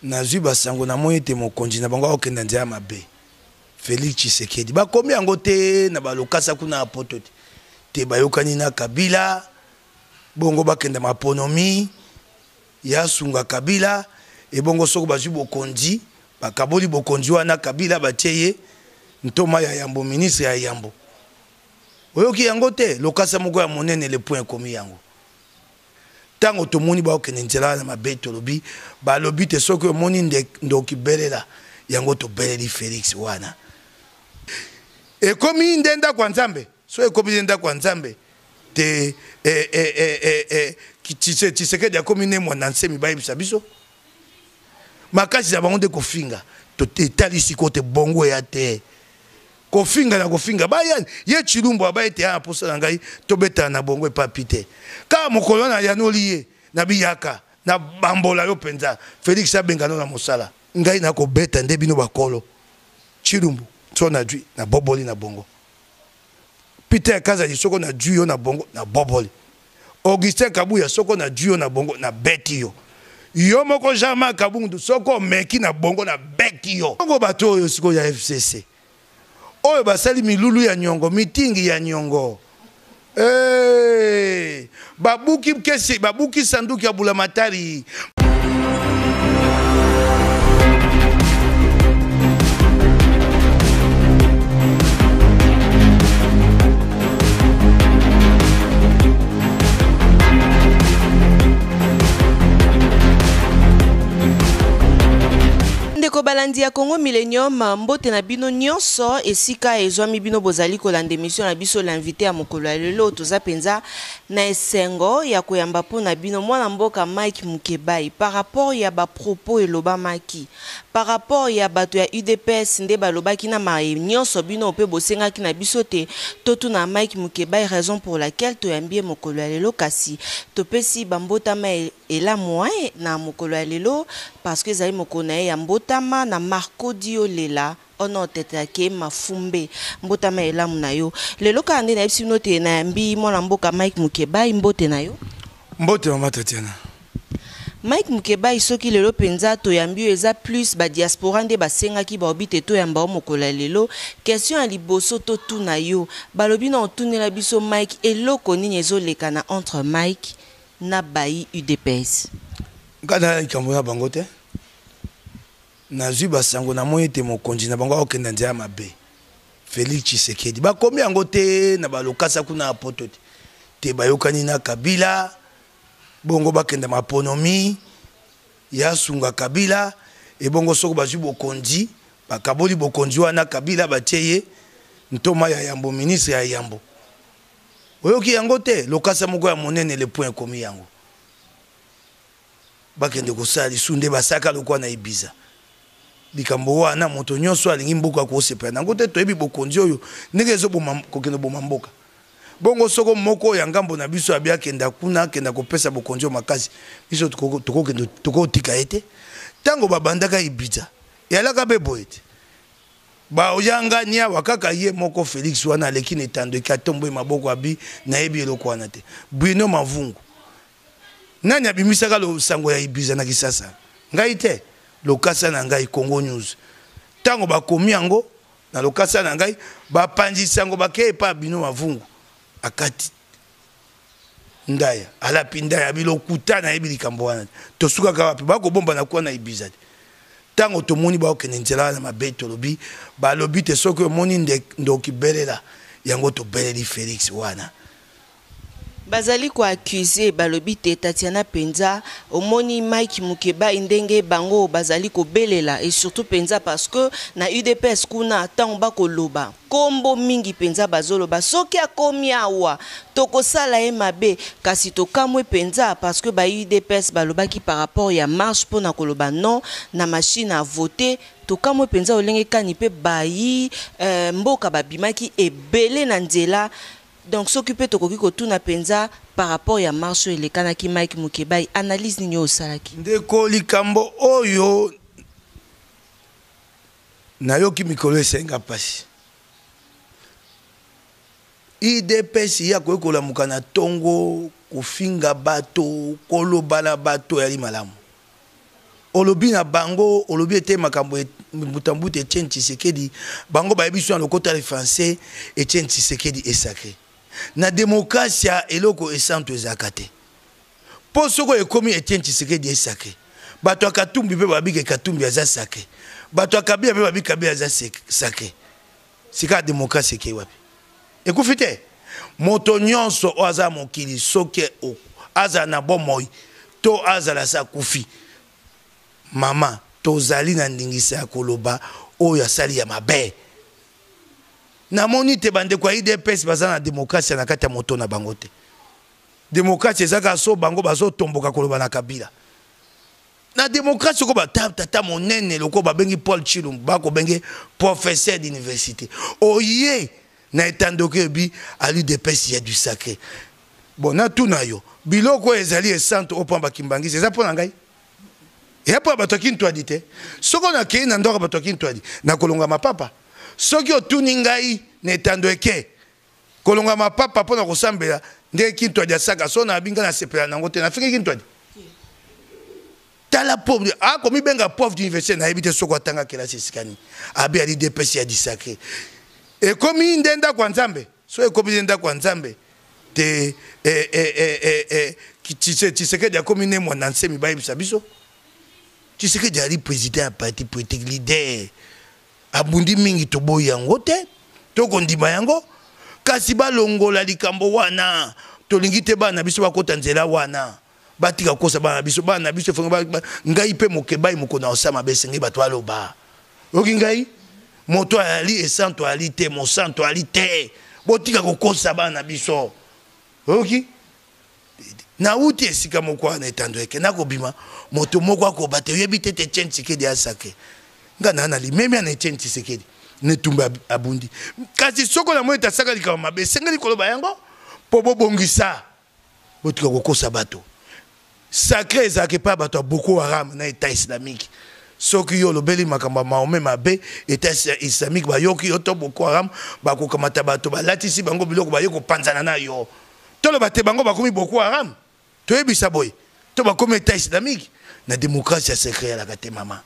Nazwi basango namoni ete mokonzi na bango akokenda nzela mabe. Felix Tshisekedi bakomi yango te na balokasa kuna ya poto te te bayokani na Kabila bongo bakenda maponomi ya sunga Kabila ebongo soko bazwi bokonzi bakaboli bokonzi wana Kabila batie ye ntoma ya yambo ministre ya yambo oyoki yango te lokasa moko ya monene le point ekomi yango ntango tomoni bakokende nzela wana mabe tolobi balobi te soki omoni ndoki belela yango tobeleli Felix wana ekomi nde ndako ya Nzambe soki ekomi nde ndako ya Nzambe te eh, eh, eh, eh, eh, Tshisekedi akomi nde mwana nsemi bayebisa biso makasi na bango nde kofinga etali sikoyo te bongo ya te kofinga na kofinga baya ye Tshilumbu aba ete ya posa na ngai tobetana na bongo epapi te kaka mokolo wana yanoli ye na biyaka na bambola yo mpenza Felix abengano na mosala ngai nakobeta nde bino bakolo Tshilumbu so najui na boboli na bongo Peter Kazadi soko na jui yo na bongo na boboli Augustin Kabuya soko na jui yo na bongo na beti yo yo moko Jean-Marc Kabundu soko omeki na bongo na beti yo bongo bato oyo sikoyo ya FCC oyo basali milulu ya nyongo mitingi ya nyongo hey, babuki kesi babuki sanduki ya bulamatari. Ndeko balandi ya Congo Millennium, mbote na bino nyonso esika ezwami bino bozali kolanda emission na biso l'invité ya mokolo ya lelo. Toza penza na esengo ya koyamba mpo na bino mwana mboka Mike Mukebayi par rapport ya ba propos elobamaki par rapport ya bato ya UDPS nde balobaki na maye nyonso bino mpe bosengaki na biso te totuna Mike Mukebayi, raison pour laquelle toyambi ye mokolo ya lelo. Kasi topesi bambotama elamu na mokolo ya lelo parce que ezali mokolo na ye ya mbotama na Marco Diolela ono tete ake mafumbe mbotama elamu na yo lelo. Kaka nde nayebisi bino te nayambi mwana mboka Mike Mukebayi, mbote na yo. Mbote mama Tatiana. Mike Mukebayi, soki lelo mpenza toyambi yo eza plus ba diaspora nde basengaki baobi te toyamba yo mokolo ya lelo. Question ya liboso totuna yo, balobi na otunela biso Mike, eloko nini ezoleka na entre Mike na bayi UDPS? Ngai na likambo na bango te. Nazwi basango namoni ete mokonzi na bango akokenda nzela mabe Felix Tshisekedi bakomi yango te na balokasa kuna ya poto te te bayokani na Kabila bongo bakenda maponomi ya sunga Kabila ebongo soko bazwi bokonzi bakaboli bokonzi wana Kabila batie ye ntoma ya yambo ministre ya yambo oyoki yango te lokasa moko ya monene le point ekomi yango bakende kosala lisu nde basaka lokwa na Ibiza likambo wana moto nyonso alingi mboka akosepela nango te. Toyebi bokonzi oyo ndenge ezoboma kokende boma mboka bongo soko moko ya ngambo na biso abi akenda kuna akenda kopesa bokonzi oyo makasi biso tokokende tokotika ye te. Ntango babandaka Ibiza eyalaka mpe boye te, bayangani awa kaka ye moko Felix wana aleki na etando eke atomboi maboko abi nayebi eloko wana te. Bruno Mavungu nani abimisaka losango ya Ibiza na Kisasa? Ngai te, lokasa na ngai Congo News. Ntango bakomi yango na lokasa na ngai bapanzi sango bakei epa Bruno Mavungu akati ndaya alapi ndaya bilokuta nayebi likambo wana tosukaka wapi bakobomba na kwa na Ibiza te. Ntango tomoni bakokende nzela wana mabe tolobi balobi te soki omoni ndoki belela yango tobeleli Felix wana. Bazali ko accuser balobi te Tatiana penza omoni Mike Mukebayi ndenge bango bazali kobelela et surtout penza parce que na UDPS kuna tango bakoloba kombo mingi penza bazoloba soki akomi awa tokosala ye mabe kasi tokamwe penza parce que ba UDPS balobaki par rapport ya marche pona koloba non na machine à voter tokamwe penza olenge kani pe bayi mboka babimaki ebele na nzela. Donc soki pe tokoki kotuna penza par rapport ya marche oyo elekanaki Mike Mukebayi, analyse nini oyo osalaki? Ndeko likambo oyo nayoki mikolo esenga pasi. UDPS ye akoki kolamuka na tongo kofinga bato koloba na bato yali malamu. Olobi na bango, olobi ete makambo mbuta mbuta Etienne Tshisekedi, bango bayebi biso na lokota ya français, Etienne Tshisekedi est sacré. Na demokrasia eloko esantu ezalaka te. Mpo soko ekomi Etienne Tshisekedi est sacré, bato ya Katumbi mpe babi ke Katumbi aza sacré, bato ya Kabila mpe babi Kabila aza sacré. Sika demokrasia ekei wapi? Ekufi te. Moto nyonso oyo aza mokili soki azala na bomoi to azala se akufi, mama, tozali na ndingisa ya koloba oyo asali ya mabe. Namoni te bandeko ya UDPS baza na demokrasia na kati ya moto na bango te. Demokrasia eza kaka so bango bazotomboka koloba na Kabila. Na demokrasi oko ba tata monene loko babengi Paul Tshilumbu, bakobenge professeur d'université. Oye na etandoki ebi à l'UDPS ya du sacré. Bon, natuna yo, biloko oyo ezali esantu oyo mpo bakimbangisi eza mpo na ngai? Eya mpo ya bato ya Kintwadi te. Soki nakei na ndako ya bato ya Kintwadi, nakolonga mapapa. Soki otuni ngai na etando eke, kolonga mapapa mpo na kosambela ndenge Kintwadi asaka, so nayebi ngai nasepela nango te, nafingi Kintwadi. Tala pauvre, akomibenga prof d'université, nayebi te soko atanga kelasi esika nini. Abi ali DPS ya du sacré. Ekomi nde ndako ya Nzambe. So ekomi nde ndako ya Nzambe te, Tshisekedi akomi ne mwana nsemi bayebisa biso. Tshisekedi ali président ya parti politique, leader. Abundi mingi, toboyi yango te, tokondima yango, kasi balongola likambo wana. Tolingi te bana biso bakota nzela wana. Batika kokosa bana biso, bana biso efongi ngai mpe mokebai mokona osama besengi bato aloba. Oyoki ngai? Moto ayali esanto ayali te, mosanto ayali te. Botika kokosa bana biso. Oyoki? Nauti esika moko wana etando eke nakobima, moto moko akoba te, oyebi te te Etienne Tshisekedi asake. Nga na na limemia na Etienne Tshisekedi netumba abundi. Kasi soko na moi tasaka likambo mabe, esengeli koloba yango po bobongisa. Botika kokosa bato. Sacré ezalaka epai ya bato ya Boko Haram na Etat islamique. Soki yo olobeli makambo ya Mahomet mabe, Etat islamique bayoki yo to Boko Haram bakokamata bato balatisi bango biloko baye kopanzana na yo. Toloba te bango bakomi Boko Haram, toyebisa boye to bakomi Etat islamique. Na démocratie ya secret yalaka te mama.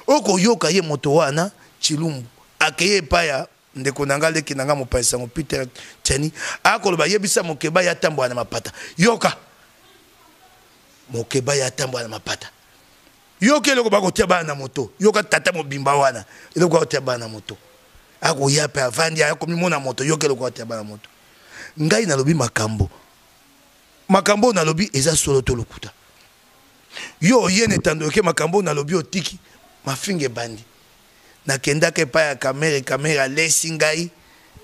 Okoyoka ye moto wana Tshilumbu akeye epai ya ndeko na nga leki na nga mopanzi sango Peter Tiani, akoloba yebisa Mokeba ya tambola na mapata. Yoka Mokeba ya tambola na mapata. Yoka eloko bakotia bana na moto. Yoka tata mobimba wana eloko bakotia bana na moto. Akoya pe avandi akomimona moto. Yoka eloko bakotia bana na moto. Ngai nalobi makambo, makambo oyo nalobi eza solo to lokuta. Yo oye na etando yoke makambo oyo nalobi otiki mafinga ebandi. Nakendaka epai ya Kamere, Kamere alesi ngai,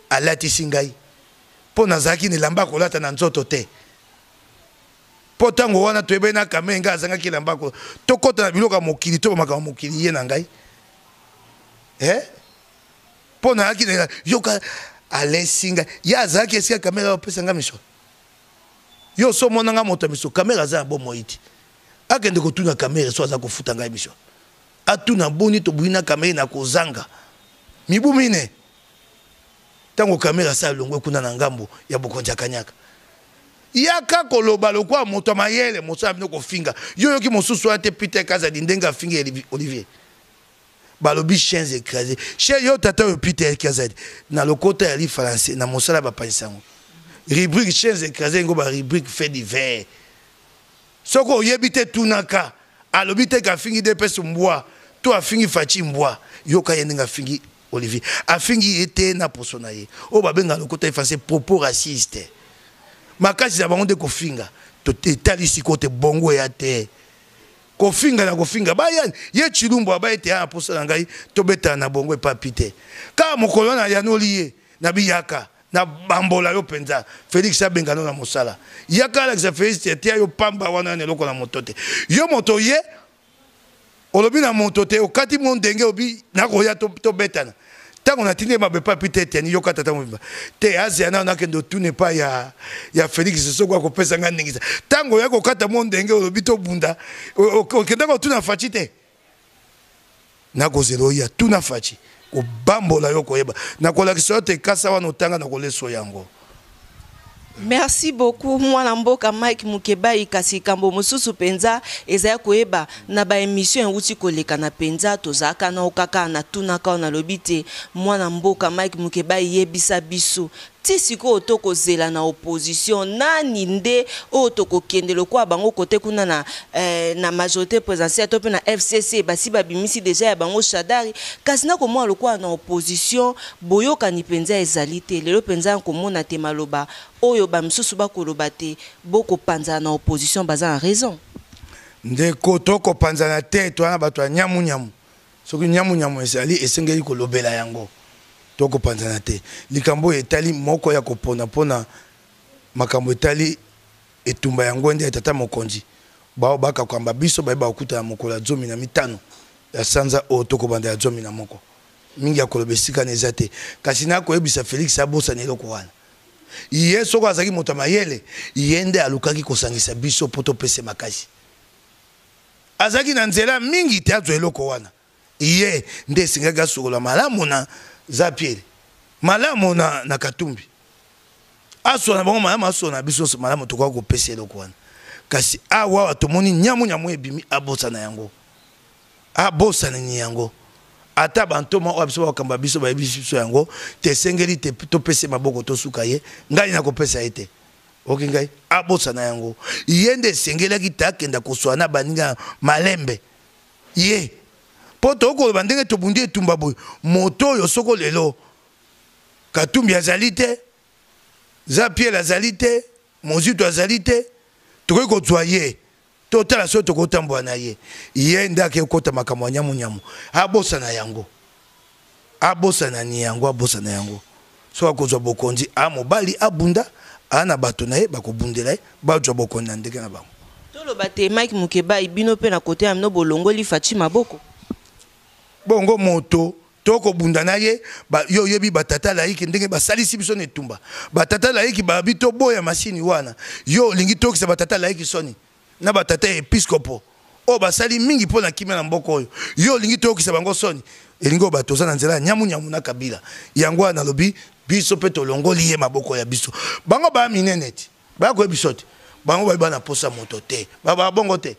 alatisi ngai mpo nazalaki na elamba kolata na nzoto te. Mpo ntango wana toyebani na Kamere, ngai azangaki elamba ko tokɔta na biloko ya mokili to makambo ya mokili ye na ngai. Mpo nazalaki na yoka alesi ngai, ye azalaki esika Kamere apesa ngai misolo. Yo so mona ngai moto ya miso, Kamere aza na bomoi te. Akende kotuna Kamere so aza kofuta ngai miso. Atuna boni tobuyi na Kamere na kozanga mibu mine. Tango Kamere asala longwe kuna na ngambo ya bokonzi ya Kanyaka. Yaka koloba lokola moto ya mayele, mosala bino kofinga. Yo yoki mosusu wana te Peter Kazadi ndenge afingi Olivier. Balobi chiens écrasés. Chien yo tata oyo Peter Kazadi na lokota ya li français na mosala ba pansango. Rubrique chiens écrasés ngo ba rubrique fait divers. Soko oyebi te tunaka. Alobi te ka fingi DPS mbwa to afingi Fatshi mbwa. Yoka ye ndenge afingi Olivier. Afingi ye te na poso na ye. Oyo babenga lokota ya français propos raciste. Makasi na bango nde kofinga. To etalisi kote bongo ya te. Kofinga na kofinga. Ba ya, ye Tshilumbu aba ete ya poso na ngai tobetana na bongo epapi te. Kaka mokolo na yanoli ye na biyaka. Na bambola yo penza. Félix abenga no na mosala. Yaka alakisa Félix te tia yo pamba wana na eloko na moto te. Yo moto ye olobi na moto te okati mo ndenge obi nakoya tobetana. Tango natindi mabe papi te tiani yoka tata mobimba. Te azia na nakende otune pa ya Félix soko akopesa nga ndingisa. Tango ya kokata mo ndenge olobi tobunda, okenda kotuna Fatshi te. Nakozela oya tuna Fatshi. Kobambola yo koyeba. Nakolakisa yo te kasa wana otanga na koleso yango. Merci beaucoup mwana mboka Mike Mukebayi. Kasi likambo mosusu mpenza eza ya koyeba na ba émission euti koleka na mpenza, tozalaka nao kaka natunaka oyo nalobi te, mwana mboka Mike Mukebayi, yebisa biso ti sikoyo tokozela na opposition nani nde oyo tokokende lokola bango kote kuna na majorité présidentielle to mpe na FCC basi babimisi deja ya bango Shadari, kasi nakomona lokola na opposition boyokani mpenza ezali te. Lelo mpenza komona te maloba oyo bamisusu bakoloba te bokopanzana na opposition, baza na raison? Ndeko, tokopanzana te. Towana bato ya nyamunyamu. Soki nyamunyamu ezali, esengeli kolobela yango. Tokopanzana te. Likambo oyo etali moko ya kopona mpona makambo etali etumba yango nde ya tata mokonzi bao bakakamba biso bayeba kokutana mokolo ya 15 ya sanza oyo tokobanda ya 11. Mingi ya koloba esika na eza te, kasi nakoyebisa Félix abosana eloko wana. Ye soko azalaki moto ya mayele, ye nde alukaki kosangisa biso mpo topesa makasi. Azalaki na nzela mingi te azwa eloko wana. Ye nde esengaki asokola malamu na Zapiere, malamu na Katumbi, asola na bango malamu, asola na biso malamu, tokoka kopesa eloko wana. Kasi awa awa tomoni nyamunyamu ebimi. Abosana yango, abosana ni yango. Ata bantoma oyo biso bakamba biso bayebisi biso yango te. Esengeli te topesa maboko, tosuka ye. Ngai nakopesa ye te. Oki ngai abosana yango. Ye nde esengelaki te akenda koswa na baninga malembe ye, mpo tokoloba ndenge tobundi etumba boye. Moto oyo soko lelo Katumbi azali te, Zapiel azali te, Mozito azali te, tokoki kozwa ye, totala soki tokotambola na ye. Ye nde ake kokota makambo ya nyamunyamu. Abosana yango, abosana ni yango, abosana yango. Soki akozwa bokonzi, a mobali abunda, aa na bato na ye bakobundela ye, bazwa bokonzi na ndenge na bango. Toloba te Mike Mukebayi, bino mpe na kote ya bino bolongoli Fatshi maboko? Bongo moto tokobunda na ye yo oyebi batata laïcs ndenge basalisi biso na etumba. Batata laïcs babi toboya mashini wana. Yo olingi tokisa batata laïcs soni na batata ya episkopo oyo basali mingi mpo na kimia na mboka oyo? Yo olingi toyokisa bango soni? Elingi oyo bato oza na nzela ya nyamunyamu na Kabila. Yango wana nalobi biso mpe tolongoli ye maboko ya biso. Bango baya minene ti baya koyebi biso te. Bango bayebi bana posa moto te, babongo te.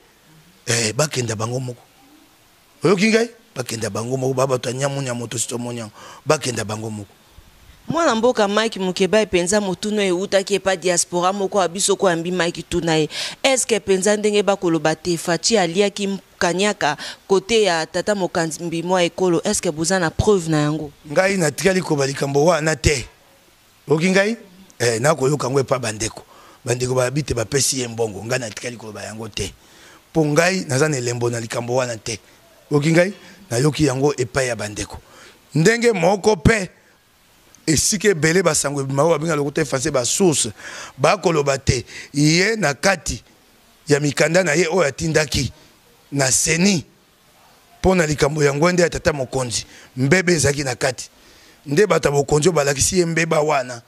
Bakenda bango moko. Oyoki ngai? Bakenda bango moko. Ba bato ya nyamunyamu, tosi tomoni yango. Bakenda bango moko. Mwana mboka Mike Mukebayi, mpenza motuna eutaki epa diaspora moko ya biso koyambi Mike, tuna ye: est-ce mpenza ndenge bakoloba te Fatshi aliaki kanyaka kote ya tata mokambi mwa ekolo, est-ce boza na preuve na yango? Ngai natikali koba likambo wana te. Oyoki ngai? Nakoyoka yango epa bandeko. Bandeko bayabi te bapesi ye mbongo. Ngai natikali koloba yango te, mpo ngai naza na elembo na likambo wana te. Oyoki ngai? Nayoki yango epai ya bandeko. Ndenge moko mpe esika ebele basango ebima oyo babenga lokota français basource, bakoloba te ye na kati ya mikanda na ye oyo atindaki na CENI mpo na likambo ya ngwende ya tata mokonzi, mbebe ezalaki na kati. Nde bato ya bokonzi oyo balakisi ye mbeba wana,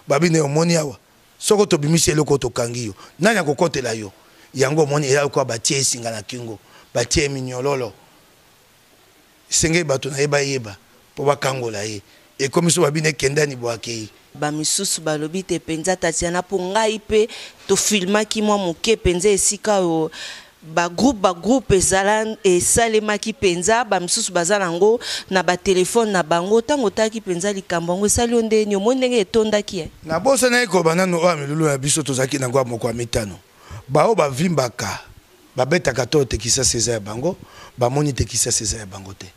babi nde omoni awa, soko tobimisi eloko tokangi yo, nani akokotela yo? Yango omoni eya lokola batie esinga na kingo, batie minyololo. Esengeli bato na ye bayeba mpo bakangola ye. Ekomi so babino ekendani bo akei. Bamisusu balobi te mpenza Tatiana, mpo ngai mpe tofilmaki mwa moke mpenza esika oyo bagroupe ezala esalemaki mpenza. Bamisusu baza nango na batelefone na bango. Ntango otalaki mpenza likambo yango, esali yo ndeni? Omoni ndenge etondaki? Nabosanaki koloba nano oyo ya milulu na biso tozalaki nango ya moko ya mitano. Bao bavimbaka, babetaka to te Kisasa eza ya bango, bamoni te Kisasa eza ya bango te.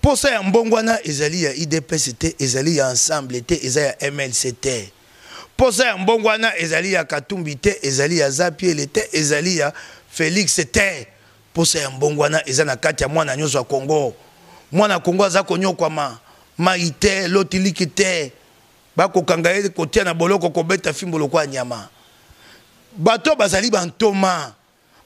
Posa ya mbongo wana ezali ya UDPS te, ezali ya Ensemble te, eza ya MLC te. Posa ya mbongo wana ezali ya Katumbi te, ezali ya Zapiele te, ezali ya Félix te. Posa ya mbongo wana eza na kati ya mwana nyonso ya Congo. Mwana Congo aza konyokwama, mai te, lotiliki te, bakokanga ye, kotia na boloko, kobeta fimbo lokola nyama. Bato bazali bantoma,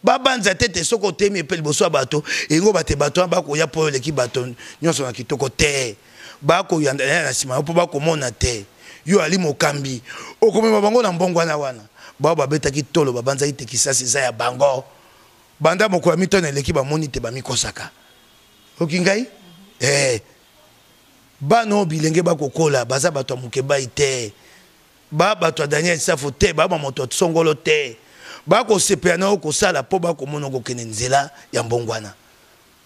babanza te te soki otemi epe liboso ya bato, elingi bate bato wana bakoya mpo oleki bato nyonso na kitoko te. Bakoyanda na nsima yo mpo bakomona te yo ali mokambi okomema bango na mbongwana wana. Bao babetaki tolo, babanzaki te Kisasi eza ya bango. Banda mokolo ya mitano eleki, bamoni te bamikosaka. Oki ngai? Bana oyo bilenge bakokola baza bato ya Mokebai te. Ba bato ya Daniel Safu te, ba ba moto ya songolo te. Bakosepela na yo kosala mpo bakomona okokende nzela ya mbongwana.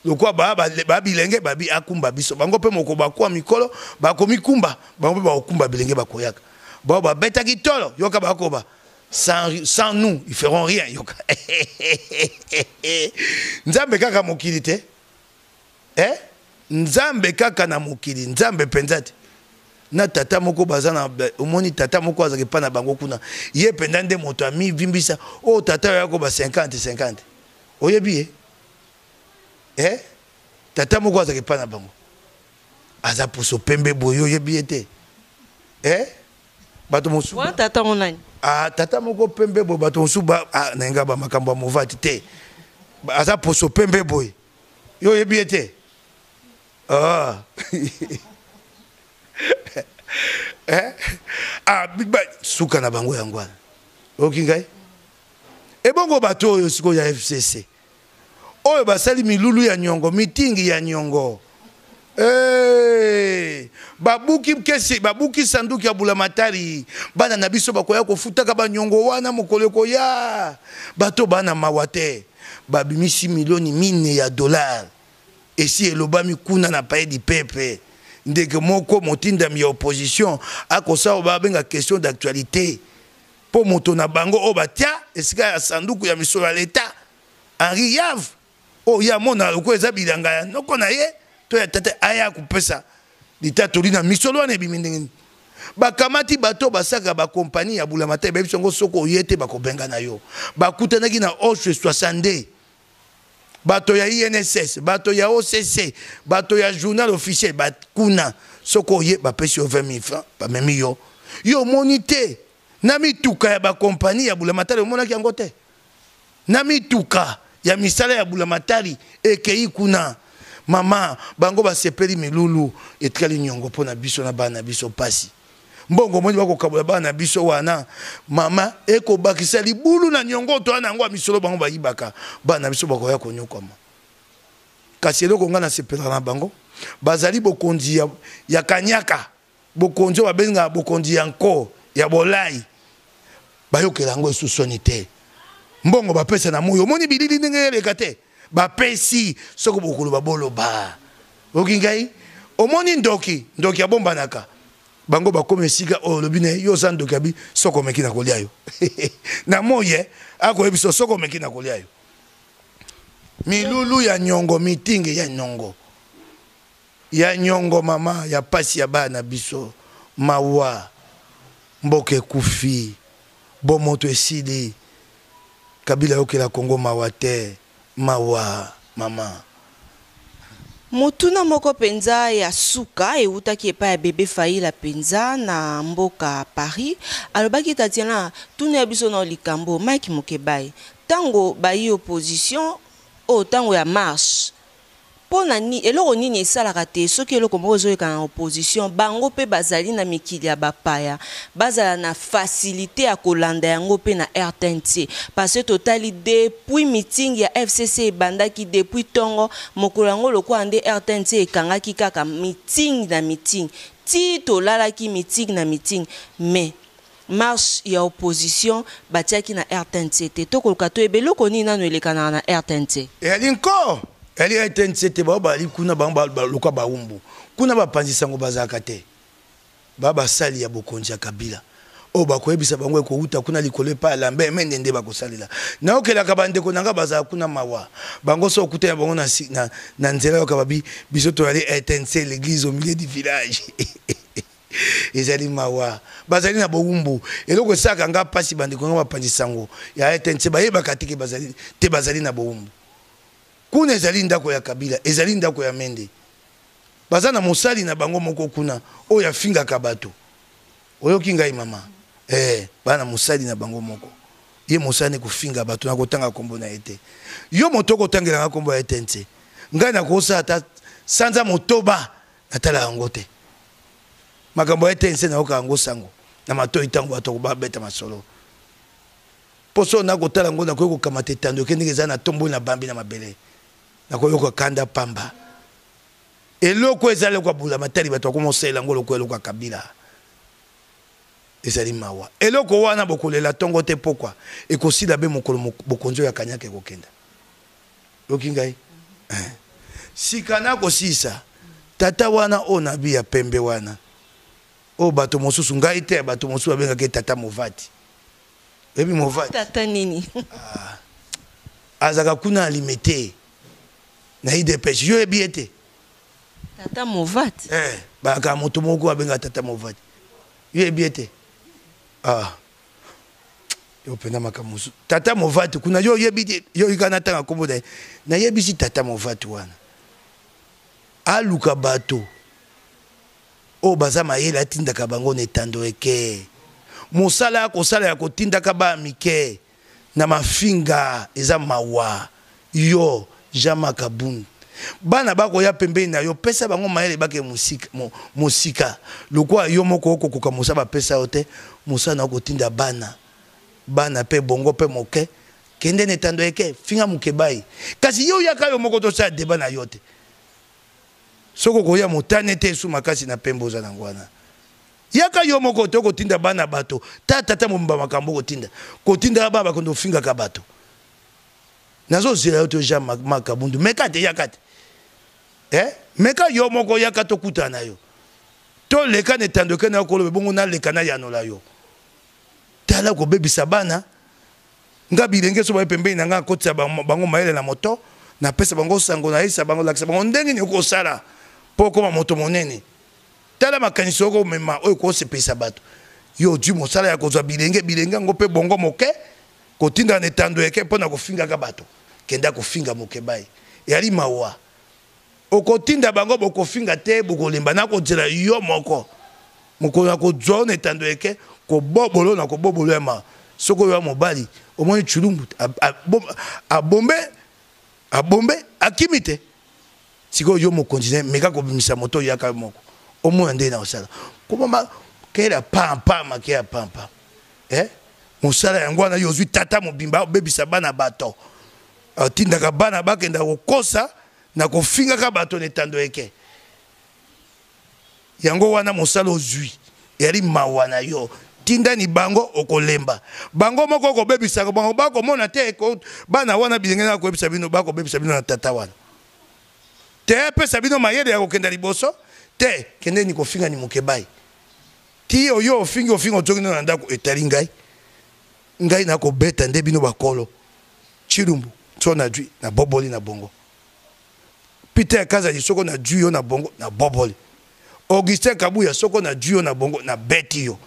Lokola ba, ba, ba bilenge babi akumba biso, bango mpe moko bakuwa mikolo bakomikumba, bango mpe bakokumba bilenge bakoyaka. Bao babetaki tolo, yoka bakoba sans nous ils feront rien, yoka. Nzambe kaka mokili te. Eh? Nzambe kaka na mokili, Nzambe penza te. Na tata moko baza na omoni tata moko azalaka epai na bango kuna, ye mpenza nde moto amivimbisa. Oyo tata oyo akoba 50 50, oyebi ye? Eh? Tata moko azalaka epai na bango, aza poso pembe boye, oyebi ye te? Eh? Bato mosusu wana tata ngo nani? Ah, tata moko pembe boye, bato mosusu ba ah, na nga ba makambo ya movati te, aza poso pembe boye, yo oyebi ye te? Ah. Eh? Ah, suka na bango yango wana. Oyoki ngai? Ebongo bato oyo sikoyo ya FCC oyo basali milulu ya nyongo, mitingi ya nyongo, hey, babuki kesi, babuki sanduki ya bulamatari. Bana na biso bakoya kofutaka banyongo wana mokolo ekoya. Bato bana mawa te, babimisi milioni mine ya dollar esi elobami kuna na palais du peuple. Ndeke moko motindami ya opposition akosala babenga question d'actualité mpo moto na bango oyo batia esika ya sanduku ya misolo ya leta, Henri Yav, oyo ye amona lokola eza bilanga ya noko na ye to ya tata, aya kopesa litatoli na misolo wana ebimi ndenge nini. Bakamati bato basaka bakompani ya bulamatari, bayebi yango soki oye te bakobengana yo. Bakutanaki na Oshe 62, bato ya INSS, bato ya OCC, bato ya journal officiel, bakuna soki oye bapesi yo 20 000 francs, bamemi yo. Yo omoni te na mituka ya bakompani ya bulamatari, omonaki yango te na mituka ya misala ya bulamatari ekei kuna. Mama, bango basepeli milulu, etikali nyongo mpo na biso na bana na biso pasi. Mbongo omoni bakokabola bana na biso wana, mama, ekobakisa libulu na nyongo to wana yango ya misolo bango bayibaka, bana na biso bakoya konyokwama. Kasi eloko ngai nasepelaka na bango, bazali bokonzi ya kanyaka, bokonzi oyo babengaka bokonzi ya nko ya bolai, bayokela yango esu soni te. Mbongo bapesa na moi, omoni bilili ndenge eleka te, bapesi soko bokoloba boloba. Oyoki ngai? Omoni ndoki, ndoki abombanaka. Bango bakomi esika oyo olobi na ye, yo oza ndoki, abi soko omeki na kolia yo. Na moi, akoyebisa soko omeki na kolia yo. Milulu ya nyongo, mitingi ya nyongo. Ya nyongo mama, ya pasi ya bana biso. Mawa, mboka ekufi, bomoto esili. Kabila yokela Congo mawa te, mawa mama. Motuna moko penza ya suka ewutaki epai ya Bebe Faila penza na mboka Paris. Alobaki, Tatiana, tuna ya biso na likambo Mike Mukebayi. Tango bayi opposition oyo tango ya marche, pona ni eloko nini esalaka te soki eloko moko ezoleka na opposition, bango pe bazali na mikili ya bapaya, bazala na facilité ya kolanda yango pe na RTNC? Parce que totali depuis meeting ya FCC ebandaki depuis tongo mokolo yango, lokola nde RTNC ekangaki kaka meeting na meeting ti tolalaki meeting na meeting, mais marche ya opposition batiaki na RTNC te. Tokoluka toyeba eloko nini nano elekanaka na RTNC. Eyali nko, eyali RTNC te, bao bali kuna, bango baluka bawumbu kuna, bapanzi sango bazalaka te, ba basali ya bokonzi ya Kabila oyo bakoyebisa bango ekowuta kuna likolo epai ya Lambert Mende nde bakosalela. Nayokelaka bandeko na nga bazala kuna mawa, bango so okutana bango na nzela, yoka babi biso toyali RTNC, l'église au milieu du village. Ezali mawa, bazali na bowumbu. Eloko esalaka nga mpasi, bandeko nga bapanzi sango ya RTNC bayebaka te ke bazali te, bazali na bowumbu kuna. Ezali ndako ya Kabila, ezali ndako ya Mende, baza na mosali na bango moko kuna oyo afingaka bato. Oyoki ngai mama? Bana mosali na bango moko, ye mosali kofinga bato, nakotanga kombo na ye te. Yo moto okotangelanga kombo ya RTNC, ngai nakosala ata sanza motoba natala yango te. Makambo ya RTNC nayoka yango sango na matoi ntango bato babeta masolo. Mpo so nakotala yango, nakoki kokamata etando eke ndenge eza na tomboli na bambi na mabele, nakoyoka kanda pamba. Eloko eza eloko ya bulamatari, bato bakoma kosalela yango lokola eloko ya Kabila. Ezali mawa. Eloko wana bokolela tongo te pokwa ekosila be mokolo bokonzi oyo ya kanyaka ekokenda. Yoki ngai? Eh. Sika nakosilisa tata wana oyo nabi ya pembe wana oyo bato mosusu ngai te bato mosusu babengaka ye tata Movati. Oyebi Movati? Tata nini? Ah. Azalaka kuna alimete na UDPS. Yo oyebi ye te? Tata Movati? Eh, bayaka moto moko abengaka tata Movati. Yo oyebi ye te? Ah. Yo mpenza makambo mosusu. Tata Movati kuna yo oyebi te, yo oyika na tanga kombo na ye. Nayebisi tata Movati wana aluka bato oyo baza mayele atindaka bango na etando eke. Mosala ya kosala ya kotindaka bana mike na mafinga eza mawa. Yo Jean-Marc Kabund, bana bakoya pembeni na yo, pesa bango mayele bake mosika, mosika. Lokola yo moko okokoka mosala bapesa yo te, mosala na kotinda bana, bana pe bongo pe moke, kende na etando eke, finga Mukebayi. Kasi yo yaka yo moko tosala débat na yo te. Soko okoya motane te esu makasi na pembe oza nango wana. Yaka yo moko te okotinda bana bato, ta tata mobimba makambo okotinda. Kotinda bana bakondo ofingaka bato. Nazozela yo to Jean Marc Kabundu, meka te yaka te. Eh? Meka yo moko yaka tokutana na yo. Toleka na etando eke na yo koloba bongo naleka na yanola yo. Tala kobebisa bana. Nga bilenge so baye pembeni na nga nakotisa bango mayele na moto, napesa bango sango, nayebisa bango, lakisa bango ndenge nini okosala mpo okoma moto monene. Tala makanisi okomema oyo ekosepelisa bato. Yo ozwi mosala ya kozwa bilenge, bilenge yango mpe bongo moke kotinda na etando eke mpo na kofingaka bato. Kenda kofinga Mukebayi. Eyali mawa. Okotinda bango bokofinga te, bokolemba. Nakozela yo moko. Mokolo na kozwa yo na etando eke, kobobolo na kobobolo ya ma. Soki oyo ya mobali, omoni Tshilumbu, abombe, abombe, akimi te. Sikoyo yo mokonzi na ye, meka kobimisa moto oyo yaka yo moko. Omona ndenge na kosala. Koboma, kela pam pam, kela pam pam. Eh? Mosala yango wana yo ozwi tata mobimba obebisa bana bato. Atindaka bana bakenda kokosa na kofingaka bato na etando eke. Yango wana mosala ozwi eyali mawa na yo. Tindani bango okolemba. Bango moko okobebisa bango bakomona te bana wana bilenge na koyebisa bino bakobebisa bino na tata wana. Te pesa bino mayele ya kokenda liboso te kende ni kofinga ni Mukebayi. Ti oyo ofingi ofingi ozoki na ndako etali ngai. Ngai nakobeta nde bino bakolo. Tshilumbu so na jui na boboli na bongo. Peter Kazadi soko na jui yo na bongo na boboli. Augustin Kabuya soko na jui yo na bongo na beti yo.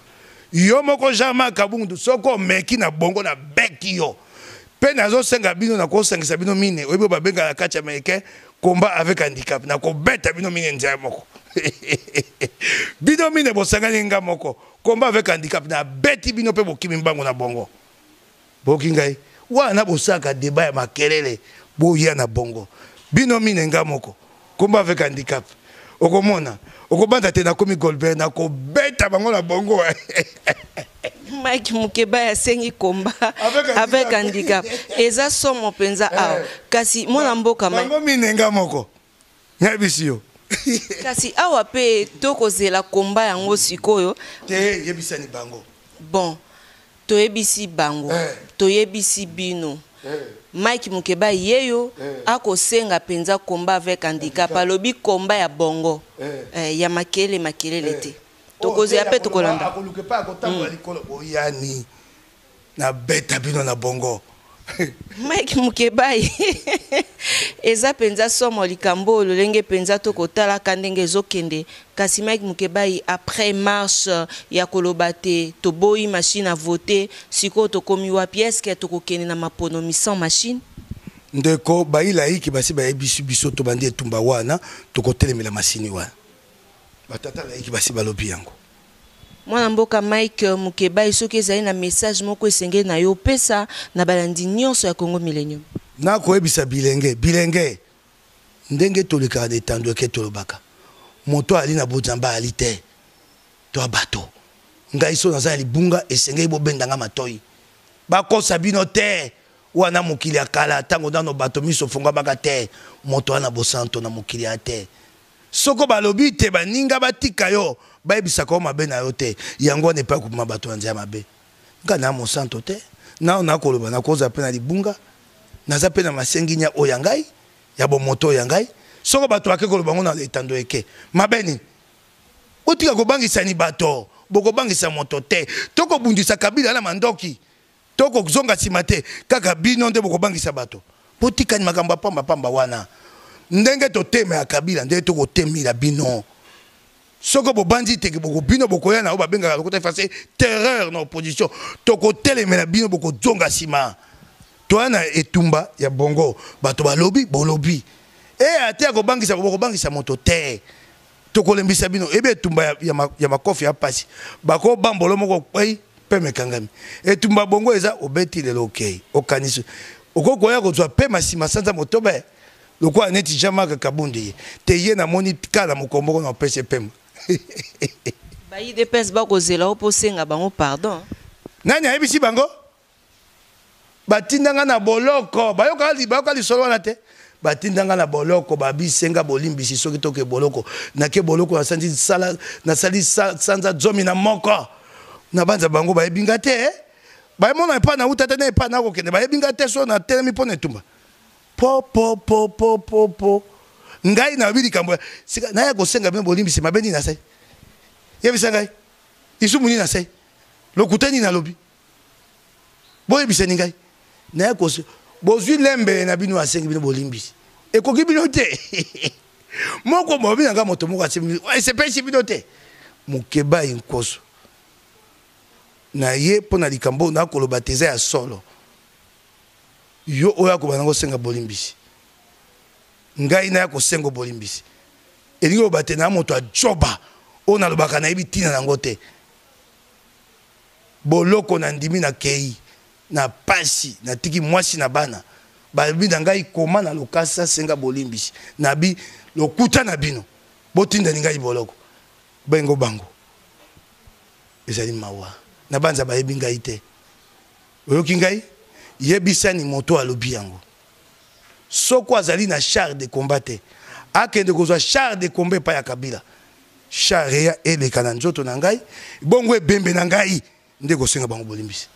Yo moko Jean-Marc Kabundu soko omeki na bongo na beti yo. Pe nazosenga bino na kosangisa bino mine oyebi babengaka na kati ya américain combat avec handicap na kobeta bino mine nzela moko. Bino mine bosangani nga moko combat avec handicap na beti bino pe bokimi mbango na bongo. Boki ngai wana bosaka débat ya makelele boya na bongo bino mine nga moko combat avec handicap okomona okobanda te nakomi Goldberg nakobeta bango na bongo. Mike Mukebayi asengi combat avec handicap eza somo mpenza awa. Kasi mwana mboka bango mine nga moko nayebisi yo. Kasi awa pe tokozela combat yango sikoyo te yebisani bango. Bon, toyebisi bango, toyebisi bino. Mike Mukebayi yeyo akosenga mpenza combat avec handicap, alobi combat ya bongo, ya makele makelele te. Tokozela pe tokolanda. Akoluka pe akotambola likolo boyani na beta bino na bongo. Mike Mukebayi eza mpenza somo likambo lolenge mpenza tokotalaka ndenge ezokende. Kasi Mike Mukebayi après marche ya koloba te toboyi machine à voter, sikoyo tokomi wapi? Est-ce que tokokende na maponomi sans machine? Ndeko bayilayiki basi bayebisi biso tobandi etumba wana tokotelemela masini wana. Batata layiki basi balobi yango. Mwana mboka Mike Mukebayi, soki ezali na message moko esengeli na yo pesa na balandi nyonso ya Congo Millennium. Nakoyebisa bilenge, bilenge ndenge tolekaka na etando eke tolobaka moto ali na bonzamba ali te to bato. Ngai so naza na libunga esengeli bobenda nga matoi. Bakosa bino te wana mokili ya kala tango nano bato miso fongwamaka te moto wana bosanto na mokili ya te. Soko balobi te baninga batika yo Bayebisaka yo mabe na yo te. Yango wana epai kobima bato ya nzela mabe. Nga na mosanto te. Nao nakoloba nakozala mpe na libunga. Naza mpe na masenginya oyo ya ngai, ya bomoto oyo ya ngai. Soko bato bake koloba ngo na etando eke. Mabe nini? Botika kobangisani bato. Bokobangisa moto te. Tokobundisa Kabila na mandoki. Tokozonga nsima te. Kaka bino nde bokobangisa bato. Botikani makambo ya pamba pamba wana. Ndenge totema ya Kabila nde tokotemela bino. Soko bobandi teke boko bino bokoya na oyo babengaka lokota français terreur na opposition. Tokotelemela bino bokozonga nsima. Toya na etumba ya bongo. Bato balobi bolobi. E ate ya kobangisa bokobangisa moto te. Tokolembisa bino. Ebe etumba ya makofi ya pasi. Bako bambolo moko kwei pe mekangami. Etumba bongo eza obeti lelo okei. Okanisi. Okokoya kozwa pe masima sanza motoba. Lokola neti Jean-Marc Kabundi ye. Te ye namoni kala mokomboko na opese pema. Ba UDPS bakozela opo senga bango pardon. Nani ayebisi bango? Batindanga na boloko. Bayoka bayoka lisolo wana te. Batindanga na boloko babisenga bolimbisi soki toke boloko. Nake boloko nasanzi sala nasali sanza zomi na moko. Na banza bango bayebi nga te. Eh? Bayemona epa na uta te na epa na kokende bayebi nga te so na telemi mpo na etumba. Po po po po po po. Ngai nalobi likambo sika naya kosenga bino bolimbisi mabe nini nasali? Yebisa ngai. Lisumu nini nasali? Lokuta nini nalobi? Boyebisani ngai. Naya kose bozwi lembele na bino asengi bino bolimbisi. Ekoki bino te. Moko bobi na ngai moto moko asengi esepelisi bino te. Mukebayi nkoso. Na ye mpo na likambo nakoloba te eza ya solo. Yo oyo akobanda kosenga bolimbisi. Ngai naya kosenga bolimbisi. Elingi koloba te na moto ajoba oyo nalobaka nayebi ntina nango te. Boloko na ndimi na kei na pasi natiki mwasi na bana balobi na ngai koma na lokasa senga bolimbisi nabi lokuta na bino botindani ngai boloko bengo bango ezali mawa na banza bayebi ngai te. Oyoki ngai? Yebisani moto alobi yango. Soko azali na char de combat te, akende kozwa char de combat epai ya Kabila. Char eya eleka na nzoto na ngai, bongo ebembe na ngai nde ekosenga bango bolimbisi.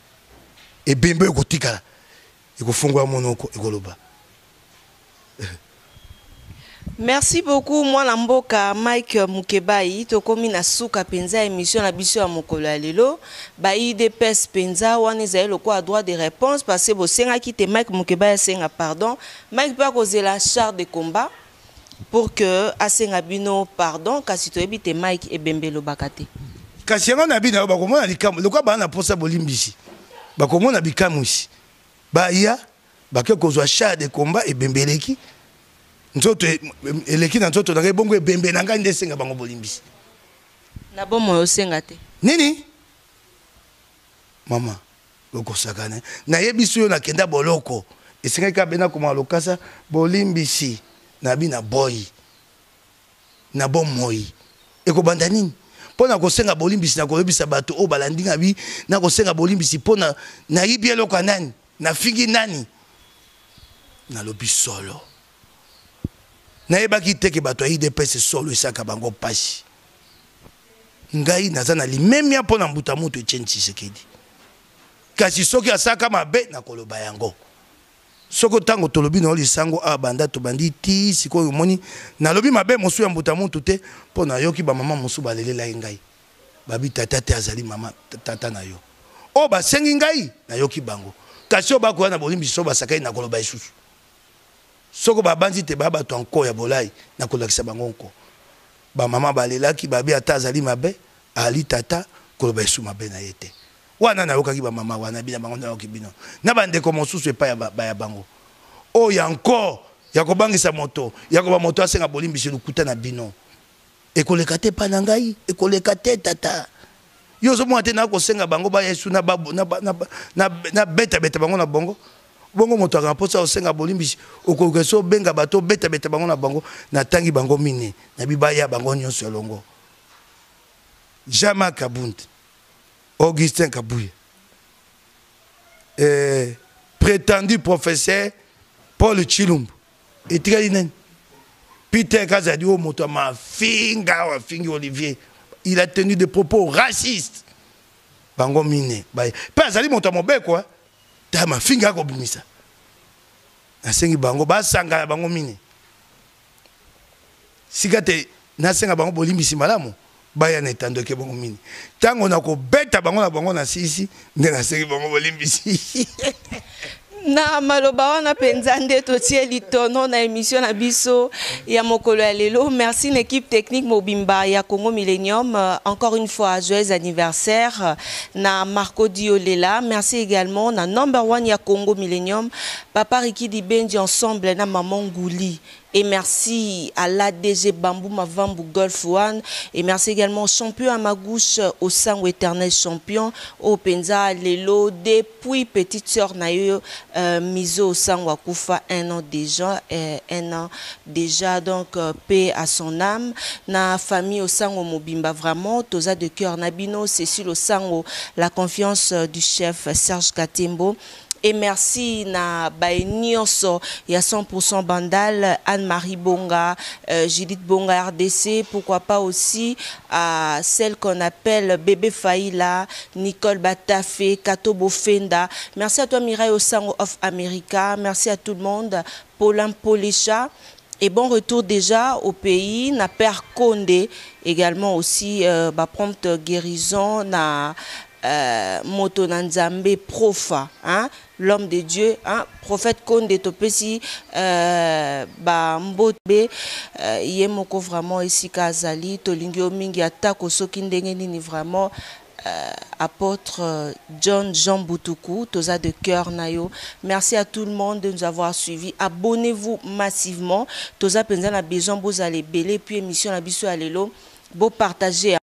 Ebembe ekotikala, ekofungola monoko, ekoloba. Merci beaucoup mwana mboka Mike Mukebayi. Tokomi na suka penza émission na biso ya mokolo ya lelo. Ba UDPS penza wana ezali lokola droit de réponse parce que bosengaki te Mike Mukebayi asenga pardon. Mike pe akozela char de combat pour que asenga bino pardon kasi toyebi te Mike ebembe elobaka te. Kasi yango na bino bakomona likambo lokola bana posa bolimbisi. Bakomona bikamwisi. Baya bake kozwa char de combat ebembe eleki nzoto eleki na nzoto na ngai bongo ebembe na ngai nde esenga bango bolimbisi. Na bomoi osenga te. Nini? Mama, okosakana. Nayebisi yo nakenda boloko. Esengaki kaka bena koma lokasa bolimbisi na bina boyi. Na bomoi ekobanda nini? Mpo na kosenga bolimbisi na koyebisa bato oyo balandi ngai bi na kosenga bolimbisi mpo na nayibi eloko ya nani? Nafingi nani? Nalobi solo. Nayebaki te ke bato ya UDPS solo esaka bango pasi. Ngai naza na limemia mpo na mbuta mutu Etienne Tshisekedi. Kasi soki asaka mabe nakoloba yango. Soko tango tolobi na yo lisango awa banda tobandi ti sikoyo omoni nalobi mabe mosusu ya mbuta mutu te mpo nayoki ba mama mosusu balelelaki ngai babi tata te azali mama tata na yo oyo basengi ngai nayoki bango kasi oyo bakoya na bolimbisi so basakaki nakoloba lisusu soko babanzi te baya bato ya nko ya bolai nakolakisa bango nko. Ba mama balelaki babi ata azali mabe ali tata koloba lisusu mabe na ye te. Wana nayokaki ba mama wana bina bango nayoki bino na bandeko mosusu epai ya ba ya bango oyo ya nko ya kobangisa moto ya koba moto asenga bolimbisi lokuta na bino ekoleka te epai na ngai ekoleka te tata yo ozomona te nakosenga bango baya esu na betabeta bango na bongo bongo moto akanga mposa osenga bolimbisi okoki so obenga bato obetabeta bango na bango natangi bango mine na bibaya bango nyonso elongo Jean-Marc Kabund Augustin Kabuya prétendu professeur Paul Tshilumbu etikali nani Peter Kazadi oyo moto ya mafinga awa afingi Olivier. Il a tenu des propos racistes. Bango mine baye mpe azali moto ya mobeko eh. Ta mafinga akobimisa, nasengi bango basangana, bango mine sika te, nasenga bango bolimbisi malamu, baya na etando eke. Bango mine, ntango nakobeta bango na bango na sisi nde nasengi bango bolimbisi. Na maloba wana mpenza nde totie litono na émission na biso ya mokolo ya lelo. Merci na équipe technique mobimba ya Congo Millennium. Encore une fois, joyeux anniversaire na Marco Diolela. Merci également na number one ya Congo Millennium, papa Riki Dibendi, ensemble na maman Ngouli. Et merci à l'ADG Bambou Mavambu Golf One. Et merci également au champion à ma gauche, au Sango éternel champion, au Penza Lelo, depuis petite sœur na ye, Miso Sango akufa un an déjà, un an déjà, donc paix à son âme. Na famille au Sango Mobimba, vraiment, toza de cœur na bino, Cécile au Sango, la confiance du chef Serge Katembo. Et merci na baye nyonso ya 100% Bandal, Anne-Marie Bonga, Judith Bonga RDC, pourquoi pas aussi à celle qu'on appelle Bébé Faïla, Nicole Batafé, Kato Bofenda. Merci à toi Mireille Osango of America, merci à tout le monde, Paulin Polécha. Et bon retour déjà au pays, na Père Condé, également aussi bah, prompte guérison, na moto na Nzambe profa, hein, l'homme de Dieu, hein, prophète Condé topesi ba mbote ye moko vraiment esika azali, tolingi yo mingi atako soki ndenge nini vraiment. Apôtre John Jean Boutoukou, toza de cœur na yo. Merci à tout le monde de nous avoir suivis. Abonnez-vous massivement. Toza penza na besoin bozala ebele, puis émission na biso ya lelo bo partager.